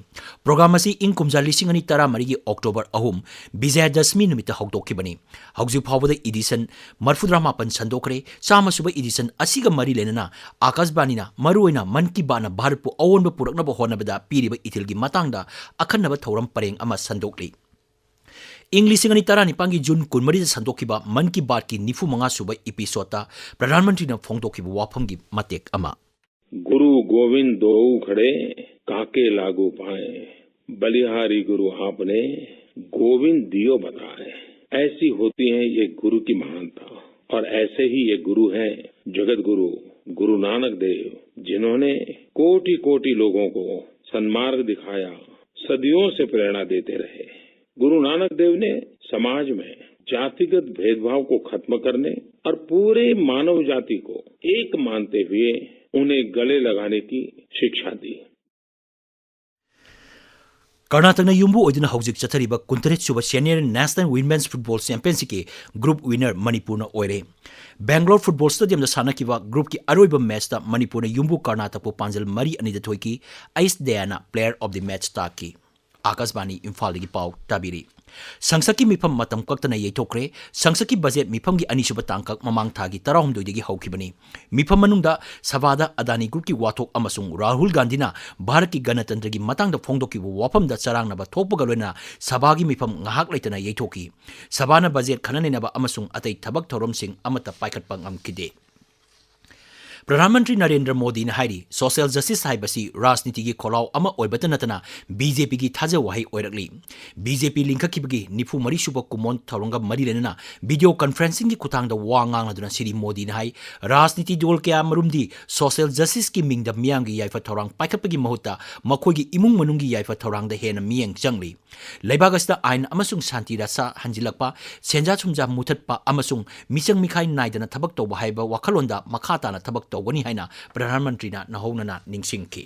Program ꯑꯁꯤ ꯏꯪ ꯀꯨꯝꯖꯥ ꯂꯤꯁꯤꯡ ꯑꯅꯤ ꯇꯔꯥꯃꯔꯤꯒꯤ October ꯑꯍꯨꯝ, ꯕꯤꯖꯌꯗꯁꯃꯤ ꯅꯨꯃꯤꯠꯇ ꯍꯧꯗꯣꯛꯈꯤꯕꯅꯤ꯫ ꯍꯧꯖꯤꯛ ꯐꯥꯎꯕꯗ edition ꯃꯔꯤꯐꯨꯇꯔꯥꯃꯥꯄꯟ ꯁꯟꯗꯣꯛꯈ꯭ꯔꯦ꯫ ꯆꯥꯝꯃ ꯁꯨꯕ edition ꯑꯁꯤꯒ ꯃꯔꯤ ꯂꯩꯅꯅ ꯑꯥꯀꯥꯁꯕꯥꯅꯤꯅ ꯃꯔꯨꯑꯣꯏꯅ ꯃꯟ ꯀꯤ ꯕꯥꯠꯅ ꯚꯥꯔꯠꯄꯨ ꯑꯑꯣꯟꯕ ꯄꯨꯔꯛꯅꯕ ꯍꯣꯠꯅꯕꯗ ꯄꯤꯔꯤꯕ ꯏꯊꯤꯜꯒꯤ ꯃꯇꯥꯡꯗ ꯑꯈꯟꯅꯕ ꯊꯧꯔꯝ ꯄꯔꯦꯡ ꯑꯃ ꯁꯟꯗꯣꯛꯂꯤ꯫ ꯏꯪ ꯂꯤꯁꯤꯡ ꯑꯅꯤ ꯇꯔꯥꯅꯤꯄꯥꯟꯒꯤ June ꯀꯨꯟꯃꯔꯤꯗ ꯁꯟꯗꯣꯛꯈꯤꯕ ꯃꯟ ꯀꯤ ꯕꯥꯠꯀꯤ ꯅꯤꯐꯨ ꯃꯉꯥ ꯁꯨꯕ episodeꯇ ꯄ꯭ꯔꯙꯥꯟ ꯃꯟꯇ꯭ꯔꯤꯅ ꯐꯣꯡꯗꯣꯛꯈꯤꯕ ꯋꯥꯐꯝꯒꯤ ꯃꯇꯦꯛ ꯑꯃ꯫ गुरु गोविंद दोऊ खड़े, काके लागू पाए। बलिहारी गुरु आपने, गोविंद दियो बताए। ऐसी होती है ये गुरु की महानता। और ऐसे ही एक गुरु हैं जगत गुरु गुरु नानक देव, जिन्होंने कोटि कोटि लोगों को सन्मार्ग दिखाया, सदियों से प्रेरणा देते रहे। गुरु नानक देव ने समाज में जातिगत भेदभाव को खत्म करने और पूरे मानव जाति को एक मानते हुए उन्हें गले लगाने की शिक्षा दी। ꯀꯔꯅꯥꯇꯛꯅ ꯌꯨꯝꯕꯨ ꯑꯣꯏꯗꯨꯅ ꯍꯧꯖꯤꯛ ꯆꯠꯊꯔꯤꯕ ꯀꯨꯟꯇꯔꯦꯠ ꯁꯨꯕ ꯁꯦꯅꯤꯌꯔ ꯅꯦꯁꯅꯦꯜ ꯋꯤꯃꯦꯟꯁ ꯐꯨꯠꯕꯣꯜ ꯆꯦꯝꯄꯤꯌꯟꯁꯤꯞꯀꯤ ꯒ꯭ꯔꯨꯞ ꯋꯤꯅꯔ ꯃꯅꯤꯄꯨꯔꯅ ꯑꯣꯏꯔꯦ꯫ ꯕꯦꯡꯒ꯭ꯂꯣꯔ ꯐꯨꯠꯕꯣꯜ ꯁ꯭ꯇꯦꯗꯤꯌꯝꯗ ꯁꯥꯟꯅꯈꯤꯕ ꯒ꯭ꯔꯨꯞꯀꯤ ꯑꯔꯣꯏꯕ ꯃꯦꯆꯇ ꯃꯅꯤꯄꯨꯔꯅ ꯌꯨꯝꯕꯨ ꯀꯔꯅꯥꯇꯛꯄꯨ ꯄꯥꯟꯖꯜ ꯃꯔꯤ ꯑꯅꯤꯗ ꯊꯣꯏꯈꯤ꯫ ꯑꯩꯁ ꯗꯌꯥꯅ player of the match ꯇꯥꯈꯤ꯫ ꯑꯥꯀꯥꯁꯕꯥꯅꯤ ꯏꯝꯐꯥꯜꯗꯒꯤ ꯄꯥꯎ ꯇꯥꯕꯤꯔꯤ꯫ ꯁꯪꯁꯠꯀꯤ ꯃꯤꯐꯝ ꯃꯇꯝ ꯀꯛꯇꯅ ꯌꯩꯊꯣꯛꯈ꯭ꯔꯦ꯫ ꯁꯪꯁꯠꯀꯤ ꯕꯖꯦꯠ ꯃꯤꯐꯝꯒꯤ ꯑꯅꯤꯁꯨꯕ ꯇꯥꯡꯀꯛ ꯃꯃꯥꯡ ꯊꯥꯒꯤ ꯇꯔꯥꯍꯨꯝꯗꯣꯏꯗꯒꯤ ꯍꯧꯈꯤꯕꯅꯤ꯫ ꯃꯤꯐꯝ ꯃꯅꯨꯡꯗ ꯁꯚꯥꯗ ꯑꯗꯥꯅꯤ ꯒ꯭ꯔꯨꯞꯀꯤ ꯋꯥꯊꯣꯛ ꯑꯃꯁꯨꯡ ꯔꯥꯍꯨꯜ ꯒꯥꯟꯙꯤꯅ ꯚꯥꯔꯠꯀꯤ ꯒꯅꯇꯟꯇ꯭ꯔꯒꯤ ꯃꯇꯥꯡꯗ ꯐꯣꯡꯗꯣꯛꯈꯤꯕ ꯋꯥꯐꯝꯗ ꯆꯔꯥꯡꯅꯕ ꯊꯣꯛꯄꯒ ꯂꯣꯏꯅꯅ ꯁꯚꯥꯒꯤ ꯃꯤꯐꯝ ꯉꯥꯏꯍꯥꯛ ꯂꯩꯇꯅ ꯌꯩꯊꯣꯛꯈꯤ꯫ ꯁꯚꯥꯅ ꯕꯖꯦꯠ ꯈꯟꯅ ꯅꯩꯅꯕ ꯑꯃꯁꯨꯡ ꯑꯇꯩ ꯊꯕꯛ ꯊꯧꯔꯝꯁꯤꯡ ꯑꯃꯠꯇ ꯄꯥꯏꯈꯠꯄ ꯉꯝꯈꯤꯗꯦ꯫ ꯄ꯭ꯔꯙꯥꯟ ꯃꯟꯇ꯭ꯔꯤ ꯅꯔꯦꯟꯗ꯭ꯔ ꯃꯣꯗꯤꯅ ꯍꯥꯏꯔꯤ, ꯁꯣꯁꯤꯌꯦꯜ ꯖꯁꯇꯤꯁ ꯍꯥꯏꯕꯁꯤ ꯔꯥꯖꯅꯤꯇꯤꯒꯤ ꯈꯣꯜꯂꯥꯎ ꯑꯃ ꯑꯣꯏꯕꯇ ꯅꯠꯇꯅ ꯕꯤ ꯖꯦ ꯄꯤꯒꯤ ꯊꯥꯖ ꯋꯥꯍꯩ ꯑꯣꯏꯔꯛꯂꯤ꯫ ꯕꯤ ꯖꯦ ꯄꯤ ꯂꯤꯡꯈꯠꯈꯤꯕꯒꯤ ꯅꯤꯐꯨ ꯃꯔꯤ ꯁꯨꯕ ꯀꯨꯝꯑꯣꯟ ꯊꯧꯔꯝꯒ ꯃꯔꯤ ꯂꯩꯅꯅ ꯚꯤꯗꯤꯑꯣ ꯀꯟꯐꯔꯦꯟꯁꯤꯡꯒꯤ ꯈꯨꯠꯊꯥꯡꯗ ꯋꯥ ꯉꯥꯡꯂꯗꯨꯅ ꯁ꯭ꯔꯤ ꯃꯣꯗꯤꯅ ꯍꯥꯏ, ꯔꯥꯖꯅꯤꯇꯤ ꯗꯣꯜ ꯀꯌꯥ ꯃꯔꯨꯝꯗꯤ ꯁꯣꯁꯤꯌꯦꯜ ꯖꯁꯇꯤꯁꯀꯤ ꯃꯤꯡꯗ ꯃꯤꯌꯥꯝꯒꯤ ꯌꯥꯏꯐ ꯊꯧꯔꯥꯡ ꯄꯥꯏꯈꯠꯄꯒꯤ ꯃꯍꯨꯠꯇ ꯃꯈꯣꯏꯒꯤ ꯏꯃꯨꯡ ꯃꯅꯨꯡꯒꯤ ꯌꯥꯏꯐ ꯊꯧꯔꯥꯡꯗ ꯍꯦꯟꯅ ꯃꯤꯠꯌꯦꯡ ꯆꯪꯂꯤ꯫ ꯂꯩꯕꯥꯛ ꯑꯁꯤꯗ ꯑꯥꯏꯟ ꯑꯃꯁꯨꯡ ꯁꯥꯟꯇꯤ ꯔꯁꯥ ꯍꯟꯖꯤꯜꯂꯛꯄ, ꯁꯦꯟꯖꯥ ꯊꯨꯝꯖꯥ ꯃꯨꯊꯠꯄ ꯑꯃꯁꯨꯡ ꯃꯤꯆꯪ ꯃꯤꯈꯥꯏ ꯅꯥꯏꯗꯅ ꯊꯕꯛ ꯇꯧꯕ ꯍꯥꯏꯕ ꯋꯥꯈꯜꯂꯣꯟꯗ ꯃꯈꯥ ꯇꯥꯅ ꯊꯕꯛ ꯇꯧꯒꯅꯤ ꯍꯥꯏꯅ ꯄ꯭ꯔꯙꯥꯟ ꯃꯟꯇ꯭ꯔꯤꯅ ꯅꯧꯍꯧꯅꯅ ꯅꯤꯡꯁꯤꯡꯈꯤ꯫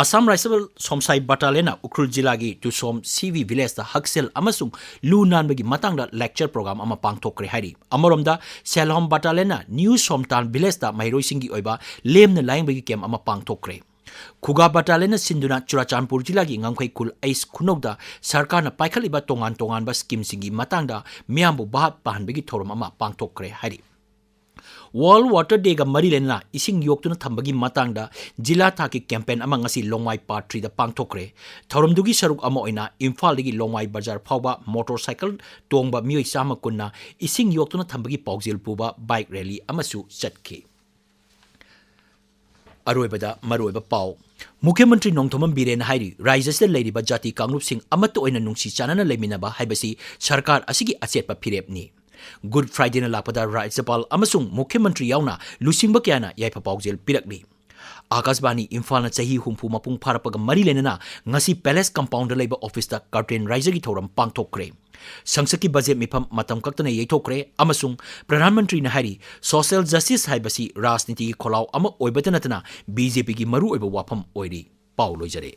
ꯑꯁꯥꯝ ꯔꯥꯏꯐꯜ ꯁꯣꯝꯁꯥꯏ ꯕꯠꯇꯥꯂꯤꯌꯟꯅ ꯎꯈ꯭ꯔꯨꯜ ꯖꯤꯂꯥꯒꯤ ꯇꯨꯁꯣꯝ ꯁꯤ ꯚꯤ ꯚꯤꯂꯦꯖꯇ ꯍꯛꯁꯦꯜ ꯑꯃꯁꯨꯡ ꯂꯨ ꯅꯥꯟꯕꯒꯤ ꯃꯇꯥꯡꯗ ꯂꯦꯛꯆꯔ ꯄ꯭ꯔꯣꯒ꯭ꯔꯥꯝ ꯑꯃ ꯄꯥꯡꯊꯣꯛꯈ꯭ꯔꯦ ꯍꯥꯏꯔꯤ꯫ ꯑꯃꯔꯣꯝꯗ, ꯁꯦꯜꯍꯣꯝ ꯕꯠꯇꯥꯂꯤꯌꯟꯅ ꯅ꯭ꯌꯨ ꯁꯣꯝꯇꯥꯟ ꯚꯤꯂꯦꯖꯇ ꯃꯍꯩꯔꯣꯏꯁꯤꯡꯒꯤ ꯑꯣꯏꯕ ꯂꯦꯝꯅ ꯂꯥꯌꯦꯡꯕꯒꯤ ꯀꯦꯝꯞ ꯑꯃ ꯄꯥꯡꯊꯣꯛꯈ꯭ꯔꯦ꯫ ꯈꯨꯒꯥ ꯕꯠꯇꯥꯂꯤꯌꯟꯅ ꯁꯤꯟꯗꯨꯅ ꯆꯨꯔꯥꯆꯥꯟꯄꯨꯔ ꯖꯤꯂꯥꯒꯤ ꯉꯝꯈꯩ ꯈꯨꯜ ꯑꯩꯁ ꯈꯨꯅꯧꯗ ꯁꯔꯀꯥꯔꯅ ꯄꯥꯏꯈꯠꯂꯤꯕ ꯇꯣꯉꯥꯟ ꯇꯣꯉꯥꯟꯕ ꯁ꯭ꯀꯤꯝꯁꯤꯡꯒꯤ ꯃꯇꯥꯡꯗ ꯃꯤꯌꯥꯝꯕꯨ ꯚꯥꯞ ꯇꯥꯍꯟꯕꯒꯤ ꯊꯧꯔꯝ ꯑꯃ ꯄꯥꯡꯊꯣꯛꯈ꯭ꯔꯦ ꯍꯥꯏꯔꯤ꯫ ꯋꯥꯔꯜꯗ ꯋꯥꯇꯔ ꯗꯦꯒ ꯃꯔꯤ ꯂꯩꯅꯅ ꯏꯁꯤꯡ ꯌꯣꯛꯇꯨꯅ ꯊꯝꯕꯒꯤ ꯃꯇꯥꯡꯗ ꯖꯤꯂꯥ ꯊꯥꯛꯀꯤ ꯀꯦꯝꯄꯦꯟ ꯑꯃ ꯉꯁꯤ ꯂꯣꯡꯃꯥꯏ ꯄꯥꯔꯠ ꯊ꯭ꯔꯤꯗ ꯄꯥꯡꯊꯣꯛꯈ꯭ꯔꯦ꯫ ꯊꯧꯔꯝꯗꯨꯒꯤ ꯁꯔꯨꯛ ꯑꯃ ꯑꯣꯏꯅ ꯏꯝꯐꯥꯜꯗꯒꯤ ꯂꯣꯡꯃꯥꯏ ꯕꯖꯥꯔ ꯐꯥꯎꯕ ꯃꯣꯇꯣꯔ ꯁꯥꯏꯀꯜ ꯇꯣꯡꯕ ꯃꯤꯑꯣꯏ ꯆꯥꯝꯃ ꯀꯨꯟꯅ ꯏꯁꯤꯡ ꯌꯣꯛꯇꯨꯅ ꯊꯝꯕꯒꯤ ꯄꯥꯎꯖꯦꯜ ꯄꯨꯕ ꯕꯥꯏꯛ ꯔꯦꯂꯤ ꯑꯃꯁꯨ ꯆꯠꯈꯤ꯫ ꯑꯔꯣꯏꯕꯗ ꯃꯔꯨꯑꯣꯏꯕ ꯄꯥꯎ꯫ ꯃꯨꯈ꯭ꯌ ꯃꯟꯇ꯭ꯔꯤ ꯅꯣꯡꯊꯣꯝꯕꯝ ꯕꯤꯔꯦꯟꯅ ꯍꯥꯏꯔꯤ, ꯔꯥꯖ꯭ꯌꯁꯤꯗ ꯂꯩꯔꯤꯕ ꯖꯥꯇꯤ ꯀꯥꯡꯂꯨꯞꯁꯤꯡ ꯑꯃꯠꯇ ꯑꯣꯏꯅ ꯅꯨꯡꯁꯤ ꯆꯥꯟꯅꯅ ꯂꯩꯃꯤꯟꯅꯕ ꯍꯥꯏꯕꯁꯤ ꯁꯔꯀꯥꯔ ꯑꯁꯤꯒꯤ ꯑꯆꯦꯠꯄ ꯐꯤꯔꯦꯞꯅꯤ꯫ ꯒꯨꯗ ꯐ꯭ꯔꯥꯏꯗꯦꯅ ꯂꯥꯛꯄꯗ ꯔꯥꯖ꯭ꯌꯄꯥꯜ ꯑꯃꯁꯨꯡ ꯃꯨꯈ꯭ꯌ ꯃꯟꯇ꯭ꯔꯤ ꯌꯥꯎꯅ ꯂꯨꯆꯤꯡꯕ ꯀꯌꯥꯅ ꯌꯥꯏꯐ ꯄꯥꯎꯖꯦꯜ ꯄꯤꯔꯛꯂꯤ꯫ ꯑꯥꯀꯥꯁꯕꯥꯅꯤ ꯏꯝꯐꯥꯜꯅ ꯆꯍꯤ ꯍꯨꯝꯐꯨ ꯃꯄꯨꯡ ꯐꯥꯔꯛꯄꯒ ꯃꯔꯤ ꯂꯩꯅꯅ ꯉꯁꯤ ꯄꯦꯂꯦꯁ ꯀꯝꯄꯥꯎꯟꯗ ꯂꯩꯕ ꯑꯣꯐꯤꯁꯇ ꯀꯔꯇꯦꯟ ꯔꯥꯏꯖꯒꯤ ꯊꯧꯔꯝ ꯄꯥꯡꯊꯣꯛꯈ꯭ꯔꯦ꯫ ꯁꯪꯁꯠꯀꯤ ꯕꯖꯦꯠ ꯃꯤꯐꯝ ꯃꯇꯝ ꯀꯛꯇꯅ ꯌꯩꯊꯣꯛꯈ꯭ꯔꯦ ꯑꯃꯁꯨꯡ ꯄ꯭ꯔꯙꯥꯟ ꯃꯟꯇ꯭ꯔꯤꯅ ꯍꯥꯏꯔꯤ, ꯁꯣꯁꯤꯌꯦꯜ ꯖꯁꯇꯤꯁ ꯍꯥꯏꯕꯁꯤ ꯔꯥꯖꯅꯤꯇꯤꯒꯤ ꯈꯣꯜꯂꯥꯎ ꯑꯃ ꯑꯣꯏꯕꯇ ꯅꯠꯇꯅ ꯕꯤ ꯖꯦ ꯄꯤꯒꯤ ꯃꯔꯨꯑꯣꯏꯕ ꯋꯥꯐꯝ ꯑꯣꯏꯔꯤ꯫ ꯄꯥꯎ ꯂꯣꯏꯖꯔꯦ꯫